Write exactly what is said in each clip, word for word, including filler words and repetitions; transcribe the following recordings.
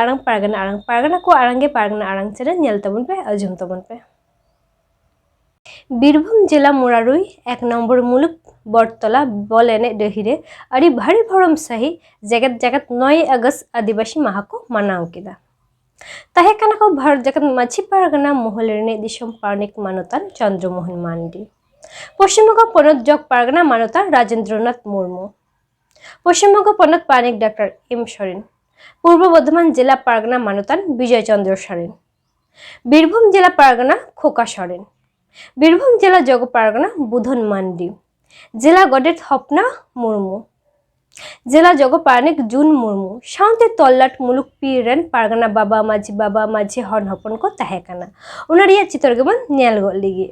ᱟᱲᱟᱝ ᱯᱟᱨᱜᱟᱱᱟ ᱟᱲᱟᱝ, ᱯᱟᱨᱜᱟᱱᱟ ᱠᱚ ᱟᱲᱟᱝ ᱜᱮ ᱯᱟᱨᱜᱟᱱᱟ ᱟᱲᱟᱝ ᱪᱮᱱᱮᱞ ᱧᱮᱞ ᱛᱟᱵᱚᱱ ᱯᱮ, ᱟᱸᱡᱚᱢ ᱛᱟᱵᱚᱱ ᱯᱮ᱾ ᱵᱤᱨᱵᱷᱩᱢ ᱡᱮᱞᱟ ᱢᱩᱨᱟᱨᱩᱭ ᱮᱠ ᱱᱚᱢᱵᱚᱨ ᱢᱩᱞᱩᱠ ᱵᱚᱴᱛᱚᱞᱟ ᱵᱚᱞ ᱮᱱᱮᱡ ᱰᱟᱹᱦᱤ ᱨᱮ ᱟᱹᱰᱤ ᱵᱷᱟᱹᱨᱤ ᱵᱷᱚᱨᱚᱢ ᱥᱟᱹᱦᱤᱡ ᱡᱮᱜᱮᱛ ᱡᱟᱠᱟᱛ ᱱᱚᱭ ᱟᱜᱚᱥᱴ ᱟᱹᱫᱤᱵᱟᱹᱥᱤ ᱢᱟᱦᱟ ᱠᱚ ᱢᱟᱱᱟᱣ ᱠᱮᱫᱟ᱾ ᱛᱟᱦᱮᱸ ᱠᱟᱱᱟ ᱠᱚ ᱵᱷᱟᱨᱚᱛ ᱡᱟᱠᱟᱛ ᱢᱟᱹᱡᱷᱤ ᱯᱟᱨᱜᱟᱱᱟ ᱢᱚᱦᱚᱞ ᱨᱤᱱᱤᱡ ᱫᱤᱥᱚᱢ ᱯᱟᱨᱟᱱᱤᱠ ᱢᱟᱱᱚᱛᱟᱱ ᱪᱚᱱᱫᱨᱚ ᱢᱳᱦᱚᱱ ᱢᱟᱱᱰᱤ, ᱯᱚᱥᱪᱤᱢ ᱵᱚᱝᱜᱚ ᱯᱚᱱᱚᱛ ᱡᱚᱜᱽ ᱯᱟᱨᱜᱟᱱᱟ ᱢᱟᱱᱚᱛᱟᱱ ᱨᱟᱡᱮᱱᱫᱨᱚᱱᱟᱛᱷ ᱢᱩᱨᱢᱩ, ᱯᱚᱥᱪᱤᱢ ᱵᱚᱝᱜᱚ ᱯᱚᱱᱚᱛ ᱯᱟᱨᱟᱱᱤᱠ ᱰᱟᱠᱛᱟᱨ ᱮᱢ ᱥᱚᱨᱮᱱ, ᱯᱩᱨᱵᱚ ᱵᱚᱨᱫᱷᱚᱢᱟᱱ ᱡᱮᱞᱟ ᱯᱟᱨᱜᱟᱱᱟ ᱢᱟᱱᱚᱛᱟᱱ ᱵᱤᱡᱚᱭ ᱪᱚᱱᱫᱨᱚ ᱥᱚᱨᱮᱱ, ᱵᱤᱨᱵᱷᱩᱢ ᱡᱮᱞᱟ ᱯᱟᱨᱜᱟᱱᱟ ᱠᱷᱳᱠᱟ ᱥᱚᱨᱮᱱ, ᱵᱤᱨᱵᱷᱩᱢ ᱡᱮᱞᱟ ᱡᱚᱜᱽ ᱯᱟᱨᱜᱟᱱᱟ ᱵᱩᱫᱷᱚᱱ ᱢᱟᱱᱰᱤ, ᱡᱮᱞᱟ ᱜᱚᱰᱮᱛ ᱦᱚᱯᱱᱟ ᱢᱩᱨᱢᱩ, ᱡᱮᱞᱟ ᱡᱚᱜᱽ ᱯᱟᱨᱟᱱᱤᱠ ᱡᱩᱱ ᱢᱩᱨᱢᱩ ᱥᱟᱶᱛᱮ ᱛᱚᱞᱞᱟᱴ ᱢᱩᱞᱩᱠ ᱯᱤᱲ ᱨᱮᱱ ᱯᱟᱨᱜᱟᱱᱟ ᱵᱟᱵᱟ, ᱢᱟᱹᱡᱷᱤ ᱵᱟᱵᱟ, ᱢᱟᱹᱡᱷᱤ ᱦᱚᱱ ᱦᱚᱯᱚᱱ ᱠᱚ ᱛᱟᱦᱮᱸ ᱠᱟᱱᱟ᱾ ᱚᱱᱟ ᱨᱮᱭᱟᱜ ᱪᱤᱛᱟᱹᱨ ᱜᱮᱵᱚᱱ ᱧᱮᱞ ᱜᱚᱫ ᱞᱮᱜᱮ᱾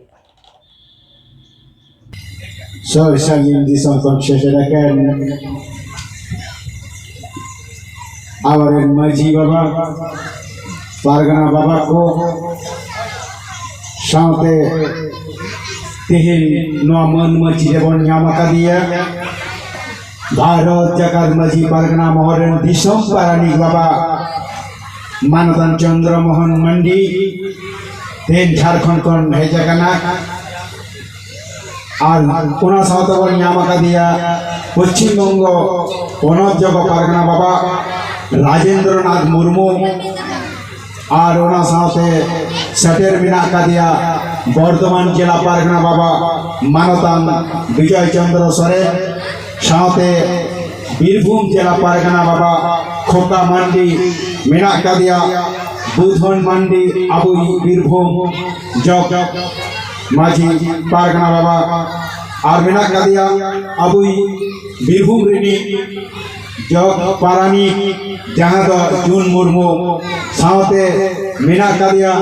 ᱥᱩᱨ ᱥᱟᱺᱜᱤᱧ ᱫᱤᱥᱚᱢ ᱠᱷᱚᱱ ᱥᱮᱴᱮᱨ ᱟᱠᱟᱱ ᱟᱵᱚᱨᱮᱱ ᱢᱟᱹᱡᱷᱤ ᱵᱟᱵᱟ, ᱯᱟᱨᱜᱟᱱᱟ ᱵᱟᱵᱟ ᱠᱚ ᱥᱟᱶᱛᱮ ᱛᱮᱦᱮᱧ ᱱᱚᱣᱟ ᱢᱟᱹᱱ ᱢᱟᱹᱪᱤ ᱨᱮᱵᱚᱱ ᱧᱟᱢ ᱟᱠᱟᱫᱮᱭᱟ ᱵᱷᱟᱨᱚᱛ ᱡᱟᱠᱟᱛ ᱢᱟᱹᱡᱷᱤ ᱯᱟᱨᱜᱟᱱᱟ ᱢᱚᱦᱚᱞ ᱨᱮᱱ ᱫᱤᱥᱚᱢ ᱯᱟᱨᱟᱱᱤᱠ ᱵᱟᱵᱟ ᱢᱟᱱᱚᱛᱟᱱ ᱪᱚᱱᱫᱨᱚ ᱢᱳᱦᱚᱱ ᱢᱟᱱᱰᱤ ᱛᱮᱦᱮᱧ ᱡᱷᱟᱲᱠᱷᱚᱸᱰ ᱠᱷᱚᱱ ᱦᱮᱡ ᱟᱠᱟᱱᱟ᱾ ᱟᱨ ᱚᱱᱟ ᱥᱟᱶᱛᱮ ᱵᱚᱱ ᱧᱟᱢ ᱟᱠᱟᱫᱮᱭᱟ ᱯᱚᱪᱷᱤᱢ ᱵᱚᱝᱜᱚ ᱯᱚᱱᱚᱛ ᱡᱚᱜᱚ ᱯᱟᱨᱜᱟᱱᱟ ᱵᱟᱵᱟ ᱨᱟᱡᱮᱱᱫᱨᱚ ᱱᱟᱛᱷ ᱢᱩᱨᱢᱩ, ᱟᱨ ᱚᱱᱟ ᱥᱟᱶᱛᱮ ᱥᱮᱴᱮᱨ ᱢᱮᱱᱟᱜ ᱟᱠᱟᱫᱮᱭᱟ ᱵᱚᱨᱫᱷᱚᱢᱟᱱ ᱡᱮᱞᱟ ᱯᱟᱨᱜᱟᱱᱟ ᱵᱟᱵᱟ ᱢᱟᱱᱚᱛᱟᱱ ᱵᱤᱡᱚᱭ ᱪᱚᱱᱫᱨᱚ ᱥᱚᱨᱮᱱ, ᱥᱟᱶᱛᱮ ᱵᱤᱨᱵᱷᱩᱢ ᱡᱮᱞᱟ ᱯᱟᱨᱜᱟᱱᱟ ᱵᱟᱵᱟ ᱠᱷᱳᱠᱟ ᱢᱟᱱᱰᱤ ᱢᱮᱱᱟᱜ ᱟᱠᱟᱫᱮᱭᱟ, ᱵᱩᱫᱷᱚᱱ ᱢᱟᱱᱰᱤ ᱟᱵᱚᱭᱤᱡ ᱵᱤᱨᱵᱷᱩᱢ ᱡᱚᱜᱽ ᱢᱟᱹᱡᱷᱤ ᱯᱟᱨᱜᱟᱱᱟ ᱵᱟᱵᱟ, ᱟᱨ ᱢᱮᱱᱟᱜ ᱟᱠᱟᱫᱮᱭᱟ ᱟᱵᱚᱭᱤᱡ ᱵᱤᱨᱵᱷᱩᱢ ᱨᱤᱱᱤᱡ ᱡᱚᱜᱽ ᱯᱟᱨᱟᱱᱤᱠ, ᱡᱟᱦᱟᱸ ᱫᱚ ᱡᱩᱱ ᱢᱩᱨᱢᱩ, ᱥᱟᱶᱛᱮ ᱢᱮᱱᱟᱜ ᱟᱠᱟᱫᱮᱭᱟ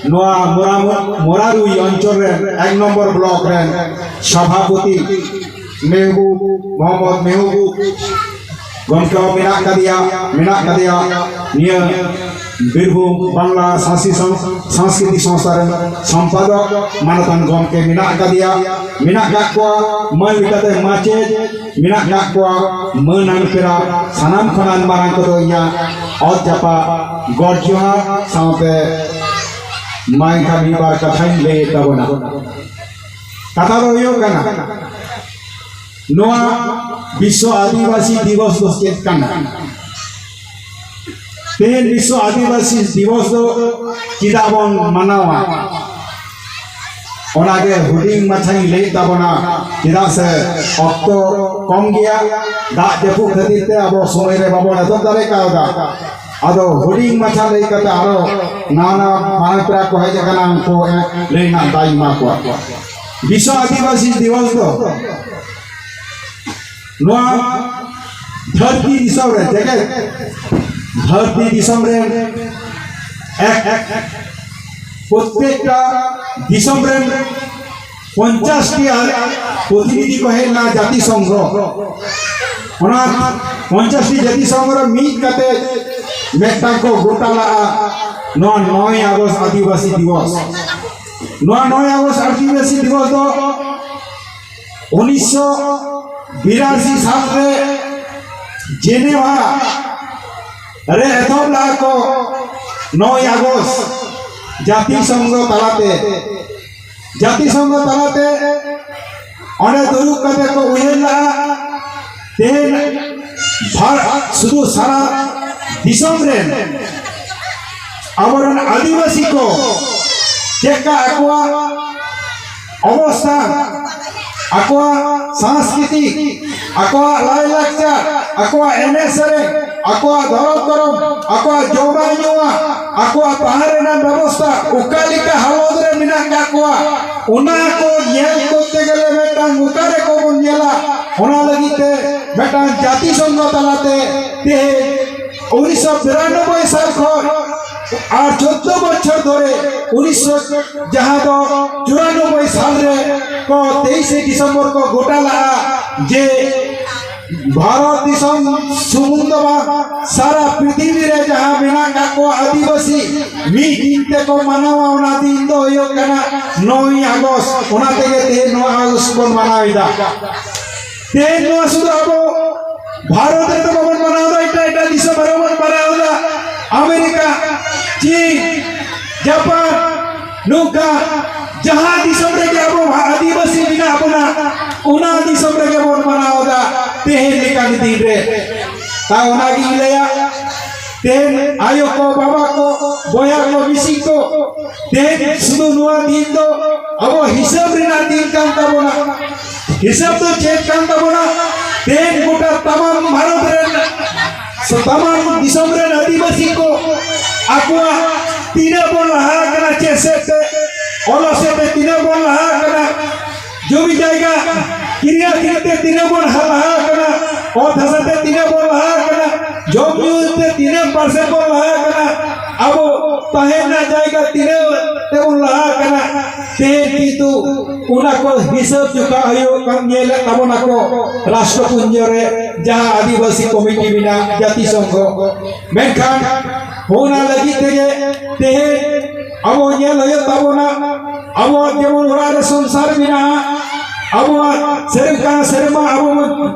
ᱱᱚᱣᱟ ᱢᱚᱨᱟ-, ᱢᱚᱨᱟᱨᱩᱭ ᱚᱧᱪᱚᱞ ᱨᱮᱱ ᱮᱠ ᱱᱚᱢᱵᱚᱨ ᱵᱞᱚᱠ ᱨᱮᱱ ᱥᱚᱵᱷᱟᱯᱚᱛᱤ ᱢᱮᱦᱵᱩᱵ ᱢᱚᱦᱚᱢᱢᱚᱫ ᱢᱮᱦᱵᱩᱵ ᱜᱚᱢᱠᱮ ᱦᱚᱸ ᱢᱮᱱᱟᱜ ᱟᱠᱟᱫᱮᱭᱟ, ᱢᱮᱱᱟᱜ ᱟᱠᱟᱫᱮᱭᱟ ᱱᱤᱭᱟᱹ ᱵᱤᱨᱵᱷᱩᱢ ᱵᱟᱝᱞᱟ ᱥᱟᱸᱥᱠᱨᱤ ᱥᱚᱝ-, ᱥᱟᱸᱥᱠᱨᱤᱛᱤᱠ ᱥᱚᱝᱥᱛᱷᱟ ᱨᱮᱱ ᱥᱚᱢᱯᱟᱫᱚᱠ ᱢᱟᱱᱚᱛᱟᱱ ᱜᱚᱢᱠᱮ ᱢᱮᱱᱟᱜ ᱟᱠᱟᱫᱮᱭᱟ, ᱢᱮᱱᱟᱜ ᱟᱠᱟᱫ ᱠᱚᱣᱟ ᱢᱟᱹᱱ ᱞᱮᱠᱟᱛᱮ ᱢᱟᱪᱮᱫ, ᱢᱮᱱᱟᱜ ᱟᱠᱟᱫ ᱠᱚᱣᱟ ᱢᱟᱹᱱ ᱟᱱ ᱯᱮᱲᱟ, ᱥᱟᱱᱟᱢ ᱠᱷᱚᱱᱟᱜ ᱢᱟᱨᱟᱝ ᱠᱚᱫᱚ ᱤᱧᱟᱹᱜ ᱚᱛ ᱡᱟᱯᱟᱜ ᱜᱚᱰ ᱡᱚᱦᱟᱨ ᱥᱟᱶᱛᱮ ᱢᱟ ᱮᱱᱠᱷᱟᱱ ᱢᱤᱫ ᱵᱟᱨ ᱠᱟᱛᱷᱟᱧ ᱞᱟᱹᱭᱮᱫ ᱛᱟᱵᱚᱱᱟ᱾ ᱠᱟᱛᱷᱟ ᱫᱚ ᱦᱩᱭᱩᱜ ᱠᱟᱱᱟ, ᱱᱚᱣᱟ ᱵᱤᱥᱥᱚ ᱟᱹᱫᱤᱵᱟᱹᱥᱤ ᱫᱤᱵᱚᱥ ᱫᱚ ᱪᱮᱫ ᱠᱟᱱᱟ? ᱛᱮᱦᱮᱧ ᱵᱤᱥᱥᱚ ᱟᱹᱫᱤᱵᱟᱹᱥᱤ ᱫᱤᱵᱚᱥ ᱫᱚ ᱪᱮᱫᱟᱜ ᱵᱚᱱ ᱢᱟᱱᱟᱣᱟ? ᱚᱱᱟᱜᱮ ᱦᱩᱰᱤᱧ ᱢᱟᱪᱷᱟᱧ ᱞᱟᱹᱭ ᱛᱟᱵᱚᱱᱟ, ᱪᱮᱫᱟᱜ ᱥᱮ ᱚᱠᱛᱚ ᱠᱚᱢ ᱜᱮᱭᱟ᱾ ᱫᱟᱜ ᱡᱟᱹᱯᱩᱫ ᱠᱷᱟᱹᱛᱤᱨ ᱛᱮ ᱟᱵᱚ ᱥᱚᱢᱚᱭ ᱨᱮ ᱵᱟᱵᱚᱱ ᱮᱛᱚᱦᱚᱵ ᱫᱟᱲᱮ ᱠᱟᱣᱫᱟ᱾ ᱟᱫᱚ ᱦᱩᱰᱤᱧ ᱢᱟᱪᱷᱟ ᱞᱟᱹᱭ ᱠᱟᱛᱮ ᱟᱨᱚ ᱱᱟᱣᱟ ᱱᱟᱣᱟ ᱢᱟᱨᱟᱝ ᱯᱮᱲᱟ ᱠᱚ ᱦᱮᱡ ᱟᱠᱟᱱᱟ, ᱩᱱᱠᱩ ᱞᱟᱹᱭ ᱨᱮᱱᱟᱜ ᱫᱟᱣᱤᱧ ᱮᱢᱟ ᱠᱚᱣᱟ᱾ ᱵᱤᱥᱥᱚ ᱟᱹᱫᱤᱵᱟᱹᱥᱤ ᱫᱤᱵᱚᱥ ᱫᱚ ᱱᱚᱣᱟ ᱫᱷᱟᱹᱨᱛᱤ ᱫᱤᱥᱚᱢ ᱨᱮ, ᱡᱮᱜᱮᱛ ᱫᱷᱟᱹᱨᱛᱤ ᱫᱤᱥᱚᱢ ᱨᱮ ᱮᱠ, ᱮᱠ, ᱯᱨᱚᱛᱮᱠᱴᱟ ᱫᱤᱥᱚᱢ ᱨᱮᱱ ᱯᱚᱧᱪᱟᱥ ᱴᱤ ᱯᱨᱚᱛᱤᱱᱤᱫᱷᱤ ᱠᱚ ᱦᱮᱡ ᱞᱮᱱᱟ ᱡᱟᱛᱤ ᱥᱚᱝᱜᱷᱚ᱾ ᱚᱱᱟ ᱯᱚᱧᱪᱟᱥ ᱴᱤ ᱡᱟᱛᱤ ᱥᱚᱝᱜᱷᱚ ᱨᱮ ᱢᱤᱫ ᱠᱟᱛᱮ ᱢᱤᱫᱴᱟᱝ ᱠᱚ ᱜᱚᱴᱟ ᱞᱟᱜᱼᱟ ᱱᱚᱣᱟ ᱱᱚᱭ ᱟᱜᱚᱥᱴ ᱟᱹᱫᱤᱵᱟᱹᱥᱤ ᱫᱤᱵᱚᱥ᱾ ᱱᱚᱣᱟ ᱱᱚᱭ ᱟᱜᱚᱥᱴ ᱟᱹᱫᱤᱵᱟᱹᱥᱤ ᱫᱤᱵᱚᱥ ᱫᱚ ᱩᱱᱤᱥᱥᱚ ᱵᱤᱨᱟᱥᱤ ᱥᱟᱞ ᱨᱮ ᱡᱮᱱᱮᱵᱷᱟ ᱨᱮ ᱮᱛᱚᱦᱚᱵ ᱞᱟᱜᱼᱟ ᱠᱚ ᱱᱚᱭ ᱟᱜᱚᱥᱴ ᱡᱟᱛᱤ ᱥᱚᱝᱜᱷᱚ ᱛᱟᱞᱟᱛᱮ᱾ ᱡᱟᱛᱤ ᱥᱚᱝᱜᱷᱚ ᱛᱟᱞᱟᱛᱮ ᱚᱸᱰᱮ ᱫᱩᱲᱩᱵ ᱠᱟᱛᱮ ᱠᱚ ᱩᱭᱦᱟᱹᱨ ᱞᱟᱜᱼᱟ, ᱛᱮᱦᱮᱧ ᱵᱷᱟᱨ-, ᱥᱩᱫᱷᱩ ᱥᱟᱨᱟ ᱫᱤᱥᱚᱢ ᱨᱮᱱ ᱟᱵᱚᱨᱮᱱ ᱟᱹᱫᱤᱵᱟᱹᱥᱤ ᱠᱚ ᱪᱮᱫᱠᱟ ᱟᱠᱚᱣᱟᱜ ᱚᱵᱚᱥᱛᱷᱟ, ᱟᱠᱚᱣᱟᱜ ᱥᱟᱝᱥᱠᱨᱤᱛᱤᱠ, ᱟᱠᱚᱣᱟᱜ ᱞᱟᱭᱼᱞᱟᱠᱪᱟᱨ, ᱟᱠᱚᱣᱟᱜ ᱮᱱᱮᱡ ᱥᱮᱨᱮᱧ, ᱟᱠᱚᱣᱟᱜ ᱫᱷᱚᱨᱚᱢ ᱠᱚᱨᱚᱢ, ᱟᱠᱚᱣᱟᱜ ᱡᱚᱢᱟᱜ ᱧᱩᱣᱟᱜ, ᱟᱠᱚᱣᱟᱜ ᱛᱟᱦᱮᱸ ᱨᱮᱱᱟᱜ ᱵᱮᱵᱚᱥᱛᱷᱟ ᱚᱠᱟ ᱞᱮᱠᱟ ᱦᱟᱞᱚᱛ ᱨᱮ ᱢᱮᱱᱟᱜ ᱟᱠᱟᱫ ᱠᱚᱣᱟ, ᱚᱱᱟ ᱠᱚ ᱧᱮᱞ ᱠᱚᱨᱛᱮ ᱜᱮᱞᱮ ᱢᱤᱫᱴᱟᱝ ᱚᱠᱟ ᱨᱮᱠᱚ ᱵᱚᱱ ᱧᱮᱞᱟ? ᱚᱱᱟ ᱞᱟᱹᱜᱤᱫ ᱛᱮ ᱢᱤᱫᱴᱟᱝ ᱡᱟᱛᱤ ᱥᱚᱝᱜᱷᱚ ᱛᱟᱞᱟᱛᱮ ᱛᱮᱦᱮᱧ ᱩᱱᱤᱥᱥᱚ ᱵᱤᱨᱟᱱᱚᱵᱵᱳᱭ ᱥᱟᱞ ᱠᱷᱚᱱ ᱟᱨ ᱪᱳᱫᱫᱳ ᱵᱚᱪᱷᱚᱨ ᱫᱷᱚᱨᱮ ᱩᱱᱤᱥᱥᱚ, ᱡᱟᱦᱟᱸ ᱫᱚ ᱪᱩᱨᱟᱱᱚᱵᱵᱳᱭ ᱥᱟᱞ ᱨᱮ ᱠᱚ ᱛᱮᱭᱤᱥᱮ ᱰᱤᱥᱮᱢᱵᱚᱨ ᱠᱚ ᱜᱚᱴᱟ ᱞᱟᱜᱼᱟ ᱡᱮ ᱵᱷᱟᱨᱚᱛ ᱫᱤᱥᱚᱢ ᱥᱩᱢᱩᱝ ᱫᱚ ᱵᱟᱝ, ᱥᱟᱨᱟ ᱯᱨᱤᱛᱷᱤᱵᱤ ᱨᱮ ᱡᱟᱦᱟᱸ ᱢᱮᱱᱟᱜ ᱠᱟᱜ ᱠᱚᱣᱟ ᱟᱹᱫᱤᱵᱟᱹᱥᱤ, ᱢᱤᱫ ᱫᱤᱱ ᱛᱮᱠᱚ ᱢᱟᱱᱟᱣᱟ᱾ ᱚᱱᱟ ᱫᱤᱱ ᱫᱚ ᱦᱩᱭᱩᱜ ᱠᱟᱱᱟ ᱱᱚᱭ ᱟᱜᱚᱥᱴ᱾ ᱚᱱᱟ ᱛᱮᱜᱮ ᱛᱮᱦᱮᱧ ᱱᱚᱣᱟ ᱟᱜᱚᱥᱴ ᱵᱚᱱ ᱢᱟᱱᱟᱣ ᱮᱫᱟ᱾ ᱛᱮᱦᱮᱧ ᱱᱚᱣᱟ ᱥᱩᱫᱷᱩ ᱟᱵᱚ ᱵᱷᱟᱨᱚᱛ ᱨᱮᱫᱚ ᱵᱟᱵᱚᱱ ᱢᱟᱱᱟᱣ ᱮᱫᱟ, ᱮᱴᱟᱜ ᱮᱴᱟᱜ ᱫᱤᱥᱚᱢ ᱨᱮᱦᱚᱸ ᱵᱚᱱ ᱢᱟᱱᱟᱣ ᱮᱫᱟ᱾ ᱟᱢᱮᱨᱤᱠᱟ, ᱪᱤᱱ, ᱡᱟᱯᱟᱱ, ᱱᱚᱝᱠᱟ ᱡᱟᱦᱟᱸ ᱫᱤᱥᱚᱢ ᱨᱮᱜᱮ ᱟᱵᱚ ᱟᱹᱫᱤᱵᱟᱹᱥᱤ ᱢᱮᱱᱟᱜ ᱵᱚᱱᱟ, ᱚᱱᱟ ᱫᱤᱥᱚᱢ ᱨᱮᱜᱮ ᱵᱚᱱ ᱢᱟᱱᱟᱣ ᱮᱫᱟ ᱛᱮᱦᱮᱧ ᱞᱮᱠᱟᱱ ᱫᱤᱱ ᱨᱮ᱾ ᱛᱟ ᱚᱱᱟᱜᱤᱧ ᱞᱟᱹᱭᱟ, ᱛᱮᱦᱮᱧ ᱟᱭᱳ ᱠᱚ, ᱵᱟᱵᱟ ᱠᱚ, ᱵᱚᱭᱦᱟ ᱠᱚ, ᱢᱤᱥᱤ ᱠᱚ, ᱛᱮᱦᱮᱧ ᱥᱩᱫᱷᱩ ᱱᱚᱣᱟ ᱫᱤᱱ ᱫᱚ ᱟᱵᱚ ᱦᱤᱥᱟᱹᱵ ᱨᱮᱱᱟᱜ ᱫᱤᱱ ᱠᱟᱱ ᱛᱟᱵᱚᱱᱟ᱾ ᱦᱤᱥᱟᱹᱵ ᱫᱚ ᱪᱮᱫ ᱠᱟᱱ ᱛᱟᱵᱚᱱᱟ? ᱛᱮᱦᱮᱧ ᱜᱚᱴᱟ ᱛᱟᱢᱟᱢ ᱵᱷᱟᱨᱚᱛ ᱨᱮᱱ, ᱛᱟᱢᱟᱢ ᱫᱤᱥᱚᱢ ᱨᱮᱱ ᱟᱹᱫᱤᱵᱟᱹᱥᱤ ᱠᱚ ᱟᱠᱚᱣᱟᱜ ᱛᱤᱱᱟᱹᱜ ᱵᱚᱱ ᱞᱟᱦᱟ ᱟᱠᱟᱱᱟ, ᱪᱮᱫ ᱥᱮᱫ ᱛᱮ, ᱚᱞᱚᱜ ᱥᱮᱫ ᱛᱮ ᱛᱤᱱᱟᱹᱜ ᱵᱚᱱ ᱞᱟᱦᱟ ᱟᱠᱟᱱᱟ, ᱡᱚᱢᱤ ᱡᱟᱭᱜᱟ ᱠᱤᱨᱤᱧ ᱟᱹᱠᱷᱨᱤᱧ ᱛᱮ ᱛᱤᱱᱟᱹᱜ ᱵᱚᱱ ᱞᱟᱦᱟ ᱟᱠᱟᱱᱟ, ᱚᱛ ᱦᱟᱥᱟ ᱛᱮ ᱛᱤᱱᱟᱹᱜ ᱵᱚᱱ ᱞᱟᱦᱟ ᱟᱠᱟᱱᱟ, ᱡᱚᱢ ᱧᱩ ᱛᱮ ᱛᱤᱱᱟᱹᱜ ᱯᱟᱨᱥᱮᱱᱴ ᱵᱚᱱ ᱞᱟᱦᱟ ᱟᱠᱟᱱᱟ, ᱟᱵᱚ ᱛᱟᱦᱮᱸ ᱨᱮᱱᱟᱜ ᱡᱟᱭᱜᱟ ᱛᱤᱱᱟᱹᱜ ᱛᱮᱵᱚᱱ ᱞᱟᱦᱟ ᱟᱠᱟᱱᱟ᱾ ᱛᱮᱦᱮᱧ ᱠᱤᱱᱛᱩ ᱚᱱᱟ ᱠᱚ ᱦᱤᱥᱟᱹᱵ ᱡᱚᱠᱷᱟ ᱦᱩᱭᱩᱜ ᱠᱟᱱ ᱧᱮᱞᱮᱫ ᱛᱟᱵᱚᱱᱟ ᱠᱚ ᱨᱟᱥᱴᱨᱚᱯᱩᱧᱡᱚ ᱨᱮ ᱡᱟᱦᱟᱸ ᱟᱹᱫᱤᱵᱟᱹᱥᱤ ᱠᱚᱢᱤᱴᱤ ᱢᱮᱱᱟᱜ ᱡᱟᱹᱛᱤ ᱥᱚᱝᱜᱷᱚ᱾ ᱢᱮᱱᱠᱷᱟᱱ ᱚᱱᱟ ᱞᱟᱹᱜᱤᱫ ᱛᱮᱜᱮ ᱛᱮᱦᱮᱧ ᱟᱵᱚ ᱧᱮᱞ ᱦᱩᱭᱩᱜ ᱛᱟᱵᱚᱱᱟ, ᱟᱵᱚᱣᱟᱜ ᱡᱮᱢᱚᱱ ᱚᱲᱟᱜ ᱨᱮ ᱥᱚᱝᱥᱟᱨ ᱢᱮᱱᱟᱜᱼᱟ, ᱟᱵᱚᱣᱟᱜ ᱥᱮᱨᱢᱟ ᱥᱮᱨᱢᱟ ᱟᱵᱚ ᱵᱚᱱ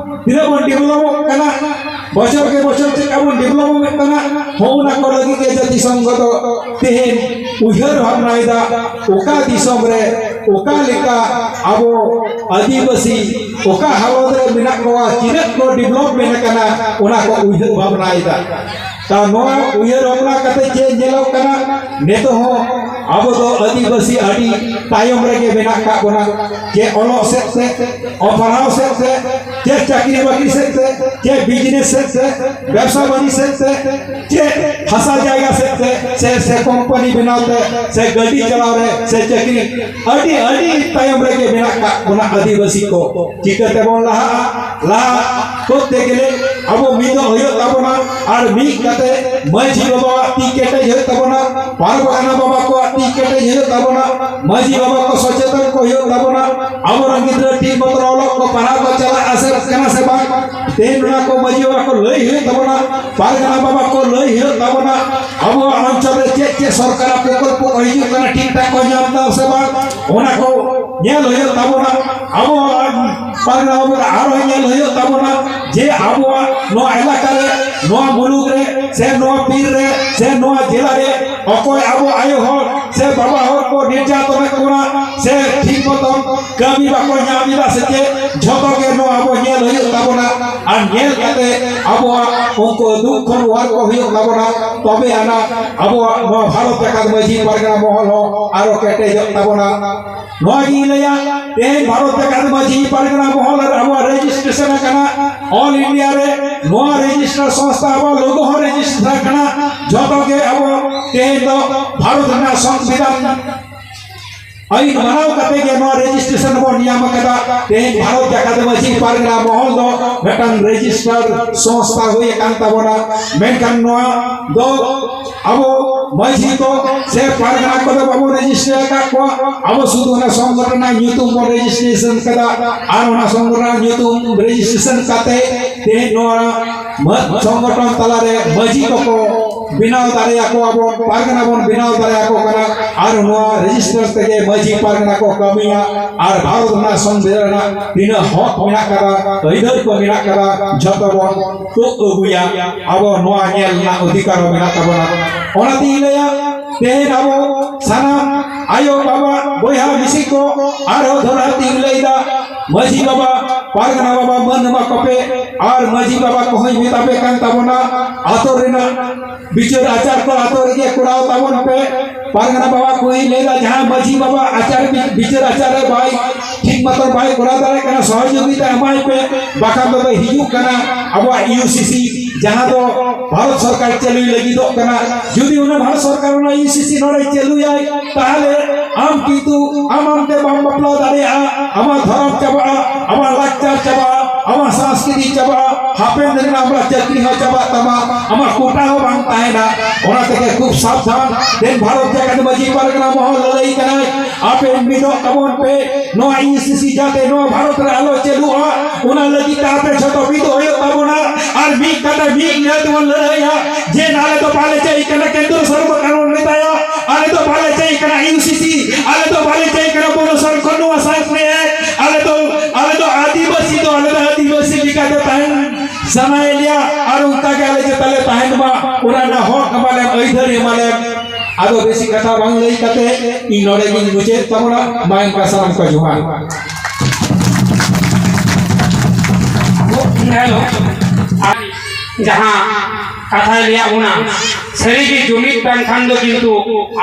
ᱛᱤᱱᱟᱹᱜ ᱵᱚᱱ ᱰᱮᱵᱷᱞᱚᱯᱚᱜ ᱠᱟᱱᱟ, ᱵᱚᱪᱷᱚᱨ ᱠᱮ ᱵᱚᱪᱷᱚᱨ ᱪᱮᱫ ᱞᱮᱠᱟ ᱵᱚᱱ ᱰᱮᱵᱷᱞᱚᱯᱚᱜ ᱠᱟᱱᱟ, ᱦᱚᱸ ᱚᱱᱟ ᱠᱚ ᱞᱟᱹᱜᱤᱫ ᱜᱮ ᱡᱟᱹᱛᱤ ᱥᱚᱝᱜᱷᱚ ᱫᱚ ᱛᱮᱦᱮᱧ ᱩᱭᱦᱟᱹᱨ ᱵᱷᱟᱵᱽᱱᱟᱭᱮᱫᱟ, ᱚᱠᱟ ᱫᱤᱥᱚᱢ ᱨᱮ ᱚᱠᱟ ᱞᱮᱠᱟ ᱟᱵᱚ ᱟᱹᱫᱤᱵᱟᱹᱥᱤ ᱚᱠᱟ ᱦᱟᱞᱚᱛ ᱨᱮ ᱢᱮᱱᱟᱜ ᱠᱚᱣᱟ, ᱛᱤᱱᱟᱹᱜ ᱠᱚ ᱰᱮᱵᱷᱞᱚᱯᱢᱮᱱᱴ ᱟᱠᱟᱱᱟ, ᱚᱱᱟ ᱠᱚ ᱩᱭᱦᱟᱹᱨ ᱵᱷᱟᱵᱽᱱᱟᱭᱮᱫᱟ᱾ ᱛᱟ ᱱᱚᱣᱟ ᱩᱭᱦᱟᱹᱨ ᱵᱷᱟᱵᱽᱱᱟ ᱠᱟᱛᱮ ᱪᱮᱫ ᱧᱮᱞᱚᱜ ᱠᱟᱱᱟ, ᱱᱤᱛᱚᱜ ᱦᱚᱸ ᱟᱵᱚ ᱫᱚ ᱟᱹᱫᱤᱵᱟᱹᱥᱤ ᱟᱹᱰᱤ ᱛᱟᱭᱚᱢ ᱨᱮᱜᱮ ᱢᱮᱱᱟᱜ ᱠᱟᱜ ᱵᱚᱱᱟ᱾ ᱪᱮᱫ ᱚᱞᱚᱜ ᱥᱮᱫ ᱛᱮ, ᱚᱞ ᱯᱟᱲᱦᱟᱣ ᱥᱮᱫ ᱛᱮ, ᱪᱮᱫ ᱪᱟᱹᱠᱨᱤ ᱵᱟᱹᱠᱨᱤ ᱥᱮᱫ ᱛᱮ, ᱪᱮᱫ ᱵᱤᱡᱽᱱᱮᱥ ᱥᱮᱫ ᱛᱮ, ᱵᱮᱵᱽᱥᱟ ᱵᱟᱹᱱᱤᱡᱽ ᱥᱮᱫ ᱛᱮ, ᱪᱮᱫ ᱦᱟᱥᱟ ᱡᱟᱭᱜᱟ ᱥᱮᱫ ᱛᱮ, ᱥᱮ, ᱥᱮ ᱠᱳᱢᱯᱟᱱᱤ ᱵᱮᱱᱟᱣ ᱛᱮ, ᱥᱮ ᱜᱟᱹᱰᱤ ᱪᱟᱞᱟᱣ ᱨᱮ, ᱥᱮ ᱪᱟᱹᱠᱨᱤ, ᱟᱹᱰᱤ, ᱟᱹᱰᱤ ᱛᱟᱭᱚᱢ ᱨᱮᱜᱮ ᱢᱮᱱᱟᱜ ᱠᱟᱜ ᱵᱚᱱᱟ ᱟᱹᱫᱤᱵᱟᱹᱥᱤ ᱠᱚ᱾ ᱪᱤᱠᱟᱹ ᱛᱮᱵᱚᱱ ᱞᱟᱦᱟᱜᱼᱟ? ᱞᱟᱦᱟ ᱠᱚᱨᱛᱮ ᱜᱮᱞᱮ ᱟᱵᱚ ᱢᱤᱫᱚᱜ ᱦᱩᱭᱩᱜ ᱛᱟᱵᱚᱱᱟ᱾ ᱟᱨ ᱢᱤᱫ ᱠᱟᱛᱮ ᱢᱟᱹᱡᱷᱤ ᱵᱟᱵᱟᱣᱟᱜ ᱛᱤ ᱠᱮᱴᱮᱡ ᱦᱩᱭᱩᱜ ᱛᱟᱵᱚᱱᱟ, ᱯᱟᱨᱜᱟᱱᱟ ᱵᱟᱵᱟ ᱠᱚᱣᱟᱜ ᱛᱤ ᱠᱮᱴᱮᱡ ᱦᱩᱭᱩᱜ ᱛᱟᱵᱚᱱᱟ, ᱢᱟᱹᱡᱷᱤ ᱵᱟᱵᱟ ᱠᱚ ᱥᱚᱪᱮᱛᱚᱱ ᱠᱚ ᱦᱩᱭᱩᱜ ᱛᱟᱵᱚᱱᱟ, ᱟᱵᱚᱨᱮᱱ ᱜᱤᱫᱽᱨᱟᱹ ᱴᱷᱤᱠ ᱢᱚᱛᱚ ᱚᱞᱚᱜ ᱠᱚ ᱯᱟᱲᱦᱟᱣ ᱠᱚ ᱪᱟᱞᱟᱜᱼᱟ ᱥᱮ ᱠᱟᱱᱟ ᱥᱮ ᱵᱟᱝ, ᱛᱮᱦᱮᱧ ᱚᱱᱟ ᱠᱚ ᱢᱟᱹᱡᱷᱤ ᱵᱟᱵᱟ ᱠᱚ ᱞᱟᱹᱭ ᱦᱩᱭᱩᱜ ᱛᱟᱵᱚᱱᱟ, ᱯᱟᱨᱜᱟᱱᱟ ᱵᱟᱵᱟ ᱠᱚ ᱞᱟᱹᱭ ᱦᱩᱭᱩᱜ ᱛᱟᱵᱚᱱᱟ, ᱟᱵᱚᱣᱟᱜ ᱚᱧᱪᱚᱞ ᱨᱮ ᱪᱮᱫ ᱪᱮᱫ ᱥᱚᱨᱠᱟᱨᱟᱜ ᱯᱨᱚᱠᱚᱞᱯᱚ ᱠᱚ ᱦᱤᱡᱩᱜ ᱠᱟᱱᱟ, ᱴᱷᱤᱠ ᱴᱷᱟᱠ ᱠᱚ ᱧᱟᱢ ᱮᱫᱟ ᱥᱮ ᱵᱟᱝ, ᱚᱱᱟ ᱠᱚ ᱧᱮᱞ ᱦᱩᱭᱩᱜ ᱛᱟᱵᱚᱱᱟ᱾ ᱟᱵᱚᱣᱟᱜ ᱯᱟᱨᱜᱟᱱᱟ ᱵᱟᱵᱟ ᱟᱨᱦᱚᱸ ᱧᱮᱞ ᱦᱩᱭᱩᱜ ᱛᱟᱵᱚᱱᱟ ᱡᱮ ᱟᱵᱚᱣᱟᱜ ᱱᱚᱣᱟ ᱮᱞᱟᱠᱟ ᱨᱮ, ᱱᱚᱣᱟ ᱢᱩᱞᱩᱠ ᱨᱮ, ᱥᱮ ᱱᱚᱣᱟ ᱵᱤᱨ ᱨᱮ, ᱥᱮ ᱱᱚᱣᱟ ᱡᱮᱞᱟ ᱨᱮ ᱚᱠᱚᱭ ᱟᱵᱚ ᱟᱭᱳ ᱦᱚᱲ ᱥᱮ ᱵᱟᱵᱟ ᱦᱚᱲ ᱠᱚ ᱱᱤᱨᱡᱟᱛᱚᱱᱮᱫ ᱵᱚᱱᱟ ᱥᱮ ᱴᱷᱤᱠ ᱢᱚᱛᱚᱱ ᱠᱟᱹᱢᱤ ᱵᱟᱠᱚ ᱧᱟᱢ ᱮᱫᱟ ᱥᱮ ᱪᱮᱫ, ᱡᱷᱚᱛᱚ ᱜᱮ ᱱᱚᱣᱟ ᱟᱵᱚ ᱧᱮᱞ ᱦᱩᱭᱩᱜ ᱛᱟᱵᱚᱱᱟ᱾ ᱟᱨ ᱧᱮᱞ ᱠᱟᱛᱮ ᱟᱵᱚᱣᱟᱜ ᱩᱱᱠᱩ ᱫᱩᱠ ᱠᱷᱚᱱ ᱚᱣᱟᱨ ᱠᱚ ᱦᱩᱭᱩᱜ ᱛᱟᱵᱚᱱᱟ, ᱛᱚᱵᱮ ᱟᱱᱟ ᱟᱵᱚᱣᱟᱜ ᱱᱚᱣᱟ ᱵᱷᱟᱨᱚᱛ ᱡᱟᱠᱟᱛ ᱢᱟᱹᱡᱷᱤ ᱯᱟᱨᱜᱟᱱᱟ ᱢᱚᱦᱚᱞ ᱦᱚᱸ ᱟᱨᱚ ᱠᱮᱴᱮᱡᱚᱜ ᱛᱟᱵᱚᱱᱟ᱾ ᱱᱚᱣᱟ ᱜᱤᱧ ᱞᱟᱹᱭᱟ, ᱛᱮᱦᱮᱧ ᱵᱷᱟᱨᱚᱛ ᱡᱟᱠᱟᱛ ᱢᱟᱹᱡᱷᱤ ᱯᱟᱨᱜᱟᱱᱟ ᱢᱚᱦᱚᱞ ᱟᱨ ᱟᱵᱚᱣᱟᱜ ᱨᱮᱡᱤᱥᱴᱨᱮᱥᱚᱱ ᱟᱠᱟᱱᱟ ᱚᱞ ᱤᱱᱰᱤᱭᱟ ᱨᱮ, ᱱᱚᱣᱟ ᱨᱮᱡᱤᱥᱴᱟᱨ ᱥᱚᱝᱥᱛᱷᱟ ᱟᱵᱚᱣᱟᱜ ᱞᱳᱜᱳ ᱦᱚᱸ ᱨᱮᱡᱤᱥᱴᱟᱨ ᱟᱠᱟᱱᱟ᱾ ᱡᱷᱚᱛᱚ ᱜᱮ ᱟᱵᱚ ᱛᱮᱦᱮᱧ ᱫᱚ ᱵᱷᱟᱨᱚᱛ ᱨᱮᱱᱟᱜ ᱥᱚᱝᱵᱤᱫᱷᱟᱱ ᱟᱹᱭᱤᱱ ᱢᱟᱱᱟᱣ ᱠᱟᱛᱮ ᱜᱮ ᱱᱚᱣᱟ ᱨᱮᱡᱤᱥᱴᱨᱮᱥᱚᱱ ᱵᱚᱱ ᱧᱟᱢ ᱟᱠᱟᱫᱟ᱾ ᱛᱮᱦᱮᱧ ᱵᱷᱟᱨᱚᱛ ᱡᱟᱠᱟᱛ ᱢᱟᱹᱡᱷᱤ ᱯᱟᱨᱜᱟᱱᱟ ᱢᱚᱦᱚᱞ ᱫᱚ ᱢᱤᱫᱴᱟᱝ ᱨᱮᱡᱤᱥᱴᱟᱨ ᱥᱚᱝᱥᱛᱷᱟ ᱦᱩᱭ ᱟᱠᱟᱱ ᱛᱟᱵᱚᱱᱟ, ᱢᱮᱱᱠᱷᱟᱱ ᱱᱚᱣᱟ ᱫᱚ ᱟᱵᱚ ᱢᱟᱹᱡᱷᱤ ᱠᱚ ᱥᱮ ᱯᱟᱨᱜᱟᱱᱟ ᱠᱚᱫᱚ ᱵᱟᱵᱚᱱ ᱨᱮᱡᱤᱥᱴᱟᱨ ᱟᱠᱟᱫ ᱠᱚᱣᱟ᱾ ᱟᱵᱚ ᱥᱩᱫᱷᱩ ᱚᱱᱟ ᱥᱚᱝᱜᱚᱴᱷᱚᱱ ᱨᱮᱱᱟᱜ ᱧᱩᱛᱩᱢ ᱵᱚᱱ ᱨᱮᱡᱤᱥᱴᱨᱮᱥᱚᱱ ᱠᱟᱫᱟ ᱟᱨ ᱚᱱᱟ ᱥᱚᱝᱜᱚᱴᱷᱚᱱ ᱨᱮᱱᱟᱜ ᱧᱩᱛᱩᱢ ᱨᱮᱡᱤᱥᱴᱨᱮᱥᱚᱱ ᱠᱟᱛᱮ ᱛᱮᱦᱮᱧ ᱱᱚᱣᱟ ᱢᱟᱹ-, ᱥᱚᱝᱜᱚᱴᱷᱚᱱ ᱛᱟᱞᱟᱨᱮ ᱢᱟᱹᱡᱷᱤ ᱠᱚᱠᱚ ᱵᱮᱱᱟᱣ ᱫᱟᱲᱮᱭᱟᱠᱚᱣᱟ ᱵᱚᱱ, ᱯᱟᱨᱜᱟᱱᱟ ᱵᱚᱱ ᱵᱮᱱᱟᱣ ᱫᱟᱲᱮᱭᱟᱠᱚ ᱠᱟᱱᱟ᱾ ᱟᱨ ᱱᱚᱣᱟ ᱨᱮᱡᱤᱥᱴᱟᱨ ᱛᱮᱜᱮ ᱢᱟᱹᱡᱷᱤ ᱯᱟᱨᱜᱟᱱᱟ ᱠᱚ ᱠᱟᱹᱢᱤᱭᱟ ᱟᱨ ᱵᱷᱟᱨᱚᱛ ᱨᱮᱱᱟᱜ ᱥᱚᱝᱵᱤᱫᱷᱟᱱ ᱨᱮᱱᱟᱜ ᱛᱤᱱᱟᱹᱜ ᱦᱚᱠ ᱢᱮᱱᱟᱜ ᱠᱟᱫᱟ, ᱟᱹᱭᱫᱟᱹᱨ ᱠᱚ ᱢᱮᱱᱟᱜ ᱠᱟᱫᱟ, ᱡᱷᱚᱛᱚ ᱵᱚᱱ ᱛᱩᱫ ᱟᱹᱜᱩᱭᱟ᱾ ᱟᱵᱚ ᱱᱚᱣᱟ ᱧᱮᱞ ᱨᱮᱱᱟᱜ ᱚᱫᱷᱤᱠᱟᱨ ᱦᱚᱸ ᱢᱮᱱᱟᱜ ᱛᱟᱵᱚᱱᱟ᱾ ᱚᱱᱟᱛᱤᱧ ᱞᱟᱹᱭᱟ, ᱛᱮᱦᱮᱧ ᱟᱵᱚ ᱥᱟᱱᱟᱢ ᱟᱭᱳ ᱵᱟᱵᱟ ᱵᱚᱭᱦᱟ ᱢᱤᱥᱤ ᱠᱚ ᱟᱨᱦᱚᱸ ᱫᱚᱦᱲᱟ ᱛᱤᱧ ᱞᱟᱹᱭᱫᱟ, ᱢᱟᱹᱡᱷᱤ ᱵᱟᱵᱟ, ᱯᱟᱨᱜᱟᱱᱟ ᱵᱟᱵᱟ ᱢᱟᱹᱱ ᱮᱢᱟ ᱠᱚᱯᱮ᱾ ᱟᱨ ᱢᱟᱹᱡᱷᱤ ᱵᱟᱵᱟ ᱠᱚᱦᱚᱸᱧ ᱢᱮᱛᱟ ᱯᱮ ᱠᱟᱱ ᱛᱟᱵᱚᱱᱟ, ᱟᱛᱳ ᱨᱮᱱᱟᱜ ᱵᱤᱪᱟᱹᱨ ᱟᱪᱟᱨ ᱠᱚ ᱟᱛᱳ ᱨᱮᱜᱮ ᱠᱚᱨᱟᱣ ᱛᱟᱵᱚᱱ ᱯᱮ᱾ ᱯᱟᱨᱜᱟᱱᱟ ᱵᱟᱵᱟ ᱠᱚᱦᱚᱸᱧ ᱞᱟᱹᱭᱫᱟ, ᱡᱟᱦᱟᱸ ᱢᱟᱹᱡᱷᱤ ᱵᱟᱵᱟ ᱟᱪᱟᱨ ᱵᱤ-, ᱵᱤᱪᱟᱹᱨ ᱟᱪᱟᱨ ᱨᱮ ᱵᱟᱭ ᱴᱷᱤᱠ ᱢᱚᱛᱚ ᱵᱟᱭ ᱠᱚᱨᱟᱣ ᱫᱟᱲᱮᱭᱟᱜ ᱠᱟᱱᱟ, ᱥᱚᱦᱚᱡᱳᱜᱤᱛᱟ ᱮᱢᱟᱭ ᱯᱮ, ᱵᱟᱠᱷᱟᱱ ᱫᱚ ᱦᱤᱡᱩᱜ ᱠᱟᱱᱟ ᱟᱵᱚᱣᱟᱜ ᱤᱭᱩ ᱥᱤ ᱥᱤ, ᱡᱟᱦᱟᱸ ᱫᱚ ᱵᱷᱟᱨᱚᱛ ᱥᱚᱨᱠᱟᱨ ᱪᱟᱹᱞᱩᱭ ᱞᱟᱹᱜᱤᱫᱚᱜ ᱠᱟᱱᱟ᱾ ᱡᱩᱫᱤ ᱚᱱᱟ ᱵᱷᱟᱨᱚᱛ ᱥᱚᱨᱠᱟᱨ ᱚᱱᱟ ᱤᱭᱩ ᱥᱤ ᱥᱤ ᱱᱚᱰᱮ ᱪᱟᱹᱞᱩᱭᱟᱭ, ᱛᱟᱦᱞᱮ ᱟᱢ ᱠᱤᱱᱛᱩ ᱟᱢ ᱟᱢᱛᱮ ᱵᱟᱢ ᱵᱟᱯᱞᱟ ᱫᱟᱲᱮᱭᱟᱜᱼᱟ, ᱟᱢᱟᱜ ᱫᱷᱚᱨᱚᱢ ᱪᱟᱵᱟᱜᱼᱟ, ᱟᱢᱟᱜ ᱞᱟᱠᱪᱟᱨ ᱪᱟᱵᱟᱜᱼᱟ, ᱟᱢᱟᱜ ᱥᱟᱝᱥᱠᱨᱤᱛᱤ ᱪᱟᱵᱟᱜᱼᱟ᱾ ᱦᱟᱯᱮᱱ ᱫᱤᱱ ᱨᱮ ᱟᱢᱟᱜ ᱪᱟᱹᱠᱨᱤ ᱦᱚᱸ ᱪᱟᱵᱟᱜ ᱛᱟᱢᱟ, ᱟᱢᱟᱜ ᱠᱳᱴᱟ ᱦᱚᱸ ᱵᱟᱝ ᱛᱟᱦᱮᱱᱟ᱾ ᱚᱱᱟ ᱛᱮᱜᱮ ᱠᱷᱩᱵ ᱥᱟᱵᱫᱷᱟᱱ᱾ ᱫᱮᱱ ᱵᱷᱟᱨᱚᱛ ᱡᱟᱠᱟᱛ ᱢᱟᱹᱡᱷᱤ ᱯᱟᱨᱜᱟᱱᱟ ᱢᱚᱦᱚᱞ ᱞᱟᱹᱞᱟᱹᱭ ᱠᱟᱱᱟᱭ, ᱟᱯᱮ ᱢᱤᱫᱚᱜ ᱛᱟᱵᱚᱱ ᱯᱮ, ᱱᱚᱣᱟ ᱤᱭᱩ ᱥᱤ ᱥᱤ ᱡᱟᱛᱮ ᱱᱚᱣᱟ ᱵᱷᱟᱨᱚᱛ ᱨᱮ ᱟᱞᱚ ᱪᱟᱹᱞᱩᱜᱼᱟ, ᱚᱱᱟ ᱞᱟᱹᱜᱤᱫ ᱛᱮ ᱟᱯᱮ ᱡᱷᱚᱛᱚ ᱢᱤᱫᱚᱜ ᱦᱩᱭᱩᱜ ᱛᱟᱵᱚᱱᱟ᱾ ᱟᱨ ᱢᱤᱫ ᱠᱟᱛᱮ ᱢᱤᱫ ᱧᱮᱞ ᱛᱮᱵᱚᱱ ᱞᱟᱹᱲᱦᱟᱹᱭᱟ᱾ ᱡᱮ ᱟᱞᱮ ᱫᱚ ᱵᱟᱞᱮ ᱪᱟᱹᱭ ᱠᱟᱱᱟ ᱠᱮᱱᱫᱨᱚ ᱥᱚᱨᱠᱟᱨ ᱵᱚᱱ ᱢᱮᱛᱟᱭᱟ, ᱟᱞᱮ ᱫᱚ ᱵᱟᱞᱮ ᱪᱟᱹᱭ ᱠᱟᱱᱟ ᱤᱭᱩ ᱥᱤ ᱥᱤ, ᱟᱞᱮ ᱫᱚ ᱵᱟᱞᱮ ᱪᱟᱹᱭ ᱠᱟᱱᱟ ᱵᱚᱱᱚ ᱥᱚᱨᱠᱟᱨ ᱱᱚᱣᱟ ᱥᱟᱭᱮᱱᱥ ᱨᱮ᱾ ᱟᱞᱮ ᱫᱚ, ᱟᱞᱮ ᱫᱚ ᱟᱹᱫᱤᱵᱟᱹᱥᱤ ᱫᱚ ᱟᱞᱮ ᱫᱚ ᱟᱹᱫᱤᱵᱟᱹᱥᱤ ᱞᱮᱠᱟᱛᱮ ᱛᱟᱦᱮᱱ ᱥᱟᱱᱟᱭᱮᱫ ᱞᱮᱭᱟ᱾ ᱟᱨ ᱚᱱᱠᱟ ᱜᱮ ᱟᱞᱮ ᱪᱮᱛᱟᱱ ᱞᱮ ᱛᱟᱦᱮᱱ ᱢᱟ, ᱚᱱᱟ ᱨᱮᱱᱟᱜ ᱦᱚᱠ ᱮᱢᱟ ᱞᱮᱢ, ᱟᱹᱭᱫᱟᱹᱨᱤ ᱮᱢᱟ ᱞᱮᱢ᱾ ᱟᱫᱚ ᱵᱮᱥᱤ ᱠᱟᱛᱷᱟ ᱵᱟᱝ ᱞᱟᱹᱭ ᱠᱟᱛᱮ ᱤᱧ ᱱᱚᱰᱮ ᱜᱤᱧ ᱢᱩᱪᱟᱹᱫ ᱛᱟᱵᱚᱱᱟ᱾ ᱢᱟ ᱮᱱᱠᱷᱟᱱ ᱥᱟᱱᱟᱢ ᱠᱚ ᱡᱚᱦᱟᱨ᱾ ᱦᱮᱞᱳ, ᱟᱨ ᱡᱟᱦᱟᱸ ᱠᱟᱛᱷᱟᱭ ᱞᱟᱹᱭᱟᱫ ᱵᱚᱱᱟ, ᱥᱟᱹᱨᱤᱜᱮ ᱡᱩᱢᱤᱫ ᱵᱟᱝᱠᱷᱟᱱ ᱫᱚ ᱠᱤᱱᱛᱩ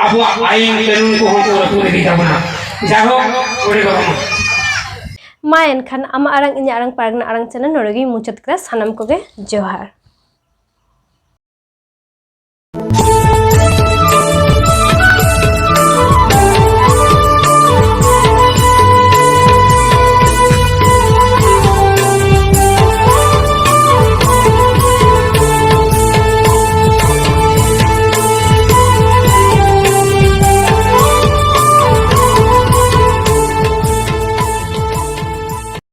ᱟᱵᱚᱣᱟᱜ ᱟᱹᱭᱤᱱ ᱠᱟᱹᱱᱩᱱ ᱠᱚᱦᱚᱸ ᱠᱚ ᱨᱟᱹᱯᱩᱫ ᱤᱫᱤ ᱛᱟᱵᱚᱱᱟ᱾ ᱡᱟᱭᱦᱳᱠ, ᱚᱸᱰᱮ ᱫᱚ ᱵᱟᱝ᱾ ᱢᱟ ᱮᱱᱠᱷᱟᱱ ᱟᱢᱟᱜ ᱟᱲᱟᱝ ᱤᱧᱟᱹᱜ ᱟᱲᱟᱝ ᱯᱟᱨᱜᱟᱱᱟ ᱟᱲᱟᱝ ᱪᱮᱱᱮᱞ ᱱᱚᱰᱮ ᱜᱮᱧ ᱢᱩᱪᱟᱹᱫ ᱠᱮᱫᱟ᱾ ᱥᱟᱱᱟᱢ ᱠᱚᱜᱮ ᱡᱚᱦᱟᱨ᱾